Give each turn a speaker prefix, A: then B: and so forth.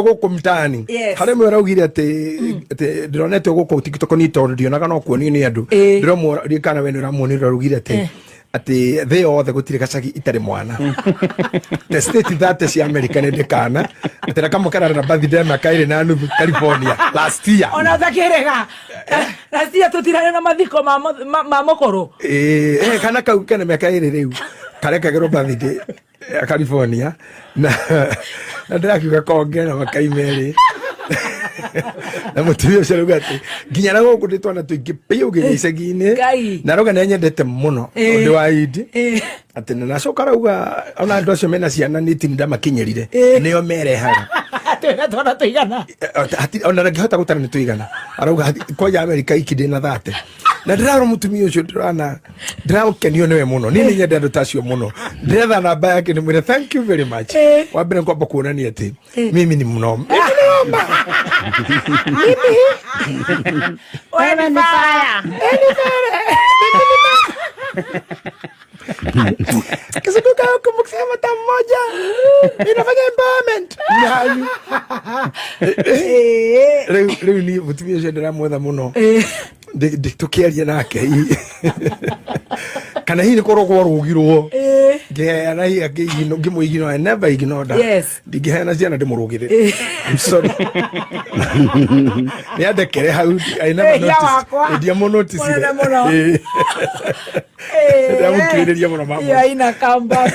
A: Gũkũ mtaani. Harĩ mwe ũraugire atĩ ndĩronete gũkũ TikTok ni tondũ ndionaga no kuonio nĩ andũ. Ndĩromwo kana we nĩ ũramuonire ũraugire atĩ thĩ yothe gũtirĩ gacagi itarĩ mwana, the state 30 cia America nĩ ndĩkana atĩ na kamwe kararĩ na birthday ya mĩaka 2.5 California last year.
B: Ona ũtakĩrega racia tũtirarĩ na mathiko ma mũkũrũ.
A: Kana kau kena mĩaka 2 rĩu karekagĩrwo birthday ya California na ndĩrakiuga konge na makai merĩ na mũtumia ũcio arauga atĩ nginya na gũkũ ndĩ twana tũingĩ biũ nginya icagi-inĩ.
B: Ngai.
A: Na arauga nĩ anyendete mũno ũndũ wa Idi atĩ na nacoka arauga ona andũ acio mena ciana nĩ tini ndamakinyĩrire nĩo merehaga.
B: Twĩna twana tũigana?
A: Ona ndangĩhota gũtara nĩ tũigana. Arauga kwanja Amerika iki ndĩ na 30 na ndĩrarora mũtumia ũcio ndĩrana ndĩrakenio nĩwe mũno. Niĩ nĩ nyende andũ ta acio mũno. Ndĩretha namba yake ndĩmwĩre thank you very much. Wa mbere ngwamba kuonania atĩ mimi ni mnoma, mimi ni noma, mimi.
B: Wewe
C: ni fire.
A: Kizunguka huku mkisema ta mmoja inafanya empowerment nyanyu. Rĩu ni mũtumia ũcio ndĩramwetha mũno. Tũkĩaria nake hihi kana hihi nĩ kũrogwo rũgirwo ngĩheana hihi ngĩmũ-ignore. I never ignored her. Ndingĩheana ciana ndĩmũrũgĩre. I'm sorry, nĩ andekere hau. I never
B: Wĩhia
A: noticed.
B: wakwa.
A: Ndiamũnoticire.
B: Mũnene mũno.
A: Ndĩramũkirĩrĩria mũno mama.
B: Hiyo haina comeback.